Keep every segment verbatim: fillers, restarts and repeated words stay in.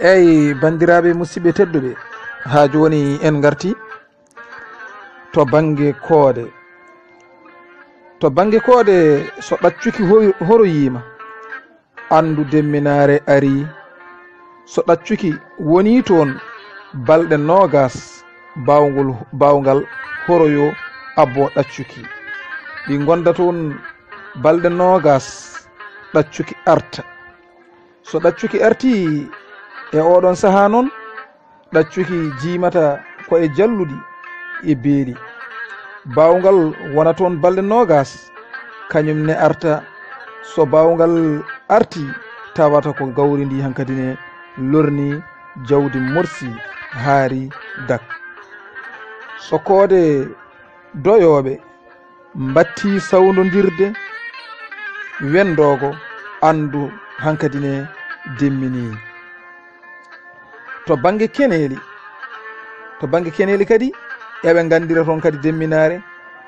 Eyi, banndiraaɓe musidɓe tedduɓe, haa jooni en ngarti to bannge koode. To bannge koode, so ɗaccuki hoy-, horoyiima, anndu demminaare arii. So ɗaccuki wonii toon balɗe noogas, baawngol, baawngal horoyo abboo ɗaccuki. Ɗi ngonda toon balɗe noogas, ɗaccuki arta. So ɗaccuki artii e oɗon sahaa noon, ɗaccuki jiimata ko e jalluɗi e beeli. Baawngal wona toon balɗe noogas, kañum ne arta. So baawngal artii, tawata ko gawri ndi hankadi ne lorni, jawdi morsi, haari dak. So koode doyooɓe mbattii sawndondirde, wenndoogo, anndu hankadi ne demminii. To bannge keneeli, to bannge keneeli kadi, eɓe nganndira toon kadi demminaare.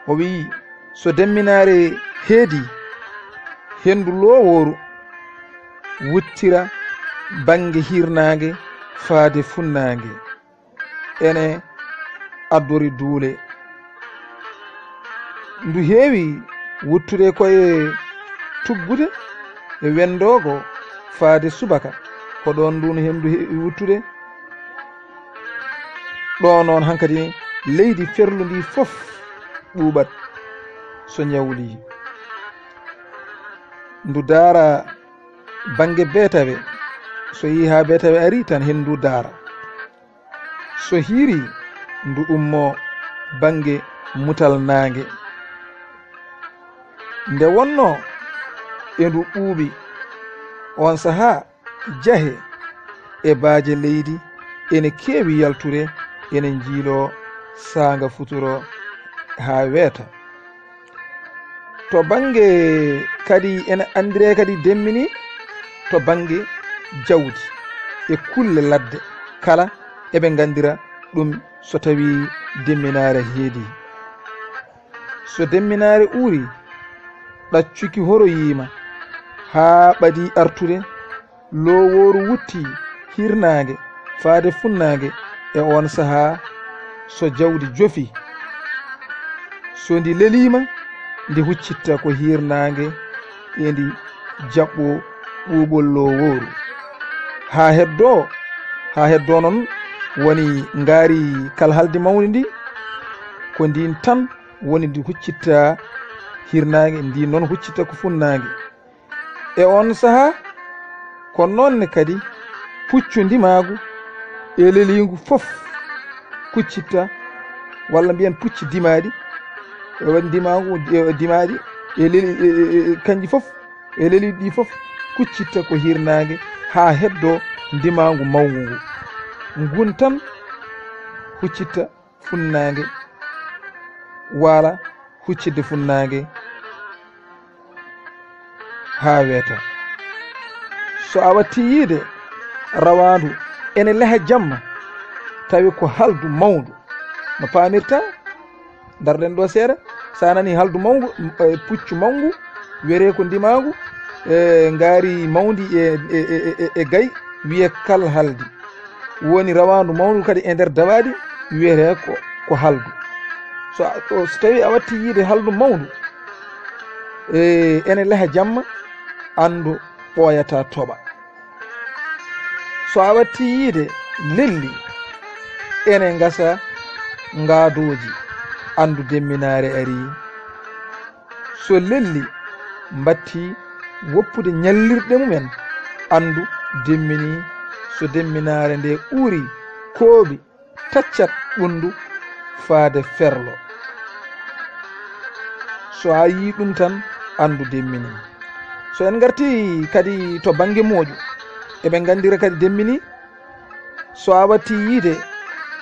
O wiyi, so demminaare heedii, henndu loowooru wuttira bannge hiirnaange faade funnaange. Ene addori duule. Ndu heewi wuttude ko e tuggude e wenndoogo faade subaka. Ko ɗoon ndun henndu heewi wuttude. Ɗo noon hankadi leydi ferlu ndi fof ɓuuɓat so ñawlii. Ndu daara bannge beetawe. So yii haa beetawe arii tan henndu daara. So hiirii, ndu ummoo bannge mutal naange. Nde wonnoo e ndu ɓuuɓi, oon sahaa, jahe e baaje leydi ene keewi yaltude, ene njiiloo saanga futuro haa weeta. To bannge kadi, ene anndiree kadi demmini to bannge jawdi e kulle ladde kala, eɓe nganndira ɗum so tawii demminaare heedii. So demminaare uurii, ɗaccuki horoyiima haa ɓadii artude, loowooru wuttii hiirnaange faade funnaange e oon sahaa, so jawdi jofii, so ndi leliima, ndi huccitta ko hiirnaange, e ndi jaɓɓoo ɓuuɓol loowooru. Haa heddoo, haa heddoo noon woni ngaari kalhaldi mawndi ndi, ko ndiin tan woni ndi huccitta hiirnaange, ndiin noon huccitta ko funnaange. E oon sahaa, ko noon ne kadi puccu ndimaagu e leliingu fof kuccitta, walla mbiyen pucci dimaaɗi, e waɗi ndimaagu, e dimaaɗi, e leli-, e, e, e, kanji fof, e leliiɗi ɗi fof kuccitta ko hiirnaange haa heddoo ndimaangu mawngu ngu. Ngun tan huccitta funnaange, waala huccitde funnaange haa weeta. So a wattii yiide rawaandu ene leha jamma, tawi ko haldu mawndu, no paamirta, ndarɗen ɗo seeɗa, so a nanii haldu mawngu, m-, e, puccu mawngu, wiyetee ko ndimaagu, e, ngaari mawndi e, e, e, e, e gay, wiyee kalhaldi. Woni rawaandu mawndu kadi e nder dawaaɗi, wiyetee ko, ko haldu. So a, o, so tawii a wattii yiide haldu mawndu, e, ene leha jamma, anndu ɓooyataa toɓa. So a wattii yiide lelli ene ngasa ngaadooji, anndu demminaare arii. So lelli mbattii woppude ñallirɗe mumen, anndu demminii. So demminaare nde uurii, koobi taccat ɓunndu faade ferlo. So a yii ɗum tan, anndu demminii. So en ngartii kadi to bannge mooƴu, eɓe nganndira kadi demminii. So a wattii yiide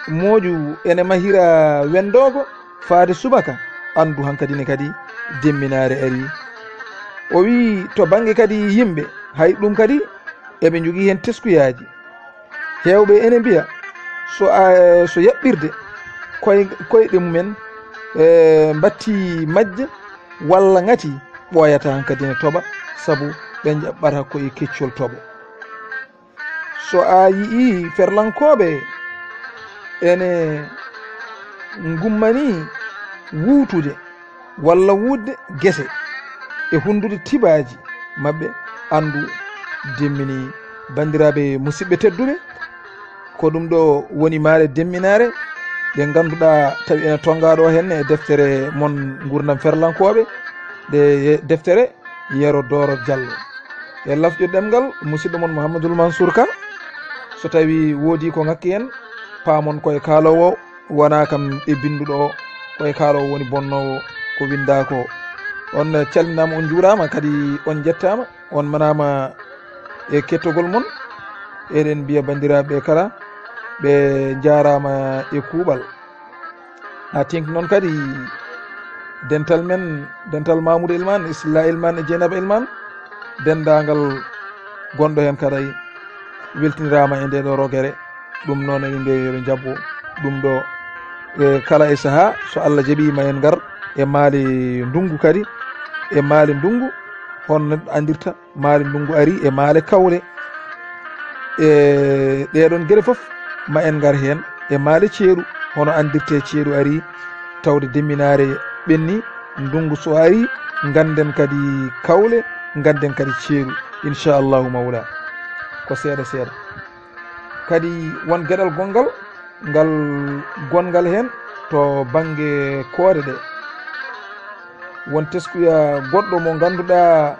mooƴu ene mahira wenndoogo faade subaka, anndu hankadi ne kadi demminaare arii. O wiyi to bannge kadi yimɓe, hay ɗum kadi eɓe njogii heen teskuyaaji. Heewɓe ene mbiya, so a, so yaɓɓirde koy-, koyɗe mumen, e, mbattii majje walla ŋati, ɓooyataa hankadi ne toɓa, sabu ɓe njaɓɓata ko e keccol toɓo. So a yi'ii ferlankooɓe ene ngummanii wuutude walla wuutde gese e hunndude tibaaji maɓɓe, anndu demminii. Banndiraaɓe musidɓe tedduɓe, ko ɗum ɗo woni maale demminaare ɗe ngannduɗaa tawi ene tonngaa ɗo heen e deftere mon Nguurndam Ferlankooɓe, ɗe ye-, deftere Yero Dooro Jallo. E lafƴo ɗemngal, musidɗo mon Mouhamadoul Mansour Ka, so tawi woodi ko ŋakki heen, paamon ko e kaaloowo wonaa kam e binnduɗo o, ko e kaaloowo woni bonnoowo ko winndaa ko. On calminaama, on njuuraama, kadi on njettaama, on manaama e kettogol mon. Eɗen mbiya banndiraaɓe ɓe kala, ɓe njaaraama e kuuɓal. Haa teeŋti noon kadi dental men, dental Mamoudou Elimane, Silla Elimane e Dieynaba Elimane, denndaangal gonɗo heen kadi weltiniraama e ndee ɗo rogere. Ɗum noon ene mbiya yo ɓe njaɓɓo ɗum ɗo, e kala e sahaa, so Allah jaɓii ma en ngar e maale ndunngu kadi, e maale ndunngu, hono neɗɗo anndirta maale ndunngu ari e maale kawle. E ɗee ɗoon geɗe fof ma en ngar heen e maale ceeɗu, hono anndirtee ceeɗu ari, tawde demminaare ɓenni, ndunngu so ari, ngannden kadi kawle, ngannden kadi ceeɗu, inchallahu mawla. Ko seeɗa seeɗa. Kadi won geɗal gonngal, ngal gonngal heen to bannge koode ɗe. Won teskuya goɗɗo mo ngannduɗaa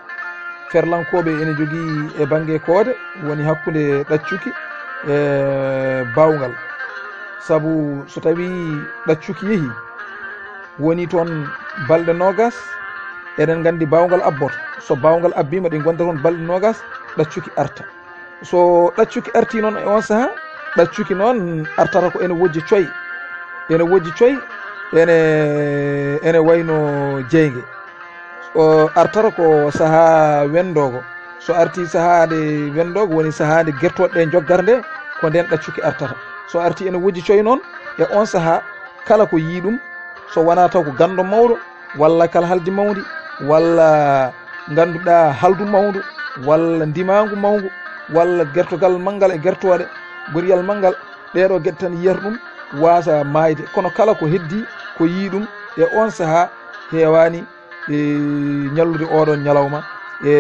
ferlankooɓe ene njogii e bannge koode, woni hakkunde ɗaccuki e baawngal. Sabu so tawii ɗaccuki yehii, woni toon balɗe noogas, eɗen nganndi baawngal abboto. So baawngal abbiima, ɗi ngonda toon balɗe noogas, ɗaccuki arta. So ɗaccuki artii noon e oon sahaa, ɗaccuki noon artata ko ene wojji coy. Ene wojji coy, ene, ene wayno jeynge. O artata ko sahaa wenndoogo. So artii sahaa nde wenndoogo, woni sahaa nde gertooɗe ɗe njoggata nde, ko ndeen ɗaccuki artata. So artii ene wojji coy noon, e oon sahaa, kala ko yii ɗum, so wonaa taw ko ganndo mawɗo, walla kalhaldi mawndi, walla ngannduɗaa haldu mawndu, walla ndimaangu mawngu, walla gertogal manngal e gertooɗe, goriyal manngal, ɗee ɗoo geɗe tan yiyata ɗum waasa maayde. Kono kala ko heddii, ko yii ɗum e oon sahaa, heewaani e ñallude ooɗoon ñalawma e,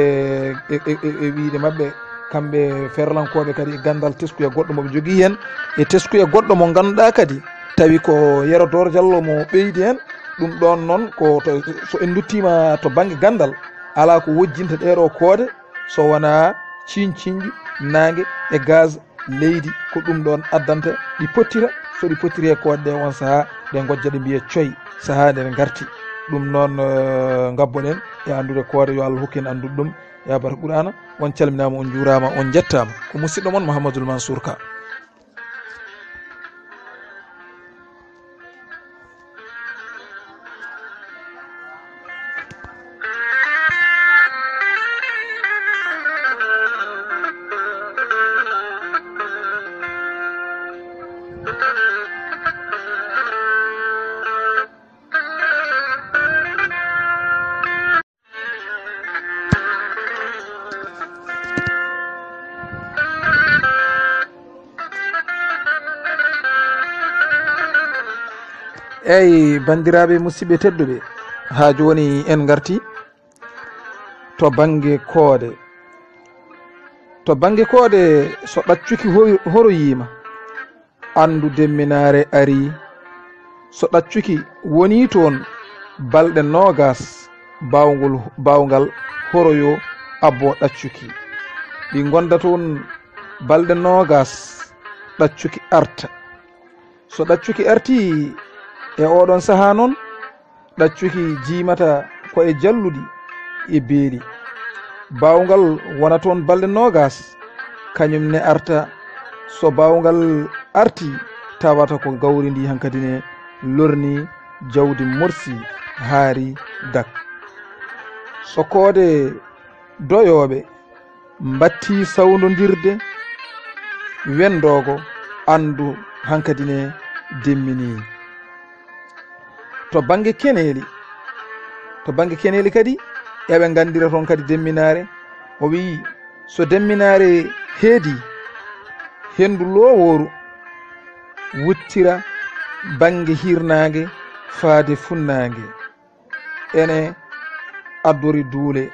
e, e, e, e wiyde maɓɓe, kamɓe ferlankooɓe kadi e ganndal teskuya goɗɗo mo ɓe njogii heen, e teskuya goɗɗo mo ngannduɗaa kadi tawi ko Yero Dooro Jallo mo ɓeydi heen. Ɗum ɗoon noon ko to, so en nduttiima to bannge ganndal, alaa ko wojjinta ɗee ɗoo koode so wonaa ciiñ-ciiñɗi, naange e gaz leydi. Ko ɗum ɗoon addanta ɗi pottira, so ɗi pottiri e koode ɗe oon sahaa, ɗe ngojja ɗe mbiya coy, sahaa nde ngarti. Ɗum noon, eh, ngabboɗen e anndude koode, yo Allah hokku en anndude ɗum. Ya barka Qur'aana, on calminaama, on njuuraama, on njettaama. Ko musidɗo mon Mouhamadoul Mansour Ka. Eyi, banndiraaɓe musidɓe tedduɓe, haa jooni en ngarti to bannge koode. To bannge koode, so ɗaccuki hoy-, horoyiima, anndu demminaare arii. So ɗaccuki wonii toon balɗe noogas, baawngol, baawngal horoyoo abboo ɗaccuki. Ɗi ngonda toon balɗe noogas, ɗaccuki arta. So ɗaccuki artii e ooɗoon sahaa noon, ɗaccuki jiimata ko e jalluɗi e beeli. Baawngal wona toon balɗe noogas, kañum ne arta. So baawngal artii, tawata ko gawri ndi hankadi ne lornii, jawdi morsii, haarii dak. So koode doyooɓe mbattii sawndondirde, wenndoogo, anndu hankadi ne demminii. To bannge keneeli, to bannge keneeli kadi, eɓe nganndira toon kadi demminaare. O wiyi, so demminaare heedii, Henndu loowooru wuttira bannge hiirnaange faade funnaange, ene addori duule.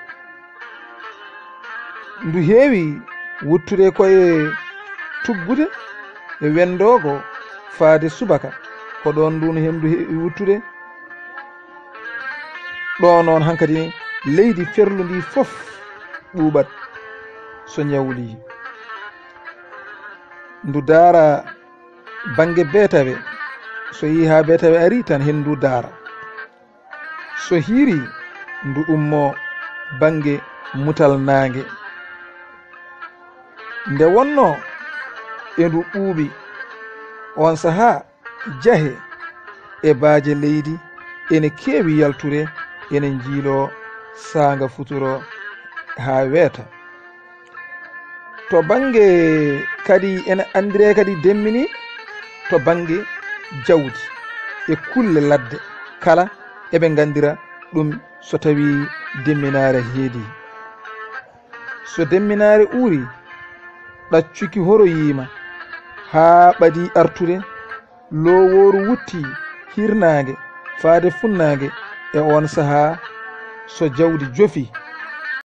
Ndu heewi wuttude ko e tuggude e wenndoogo faade subaka, ko ɗoon ndun henndu heewi wuttude. Ɗo noon hankadi leydi ferlu ndi fof ɓuuɓat so ñawlii. Ndu daara bannge beetawe, so yii haa beetawe arii tan henndu daara. So hiirii ndu ummoo bannge mutal naange. Nde wonnoo e ndu ɓuuɓi oon sahaa, jahe e baaje leydi ene keewi yaltude, ene njiiloo saanga futuro haa weeta. To bannge kadi ene anndiree kadi demmini to bannge jawdi e kulle ladde kala eɓe nganndira ɗum so tawii demminaare heedii. So demminaare uurii, ɗaccuki horoyiima haa ɓadii artude, loowooru wuttii hiirnaange faade funnaange e oon sahaa. So jawdi jofii,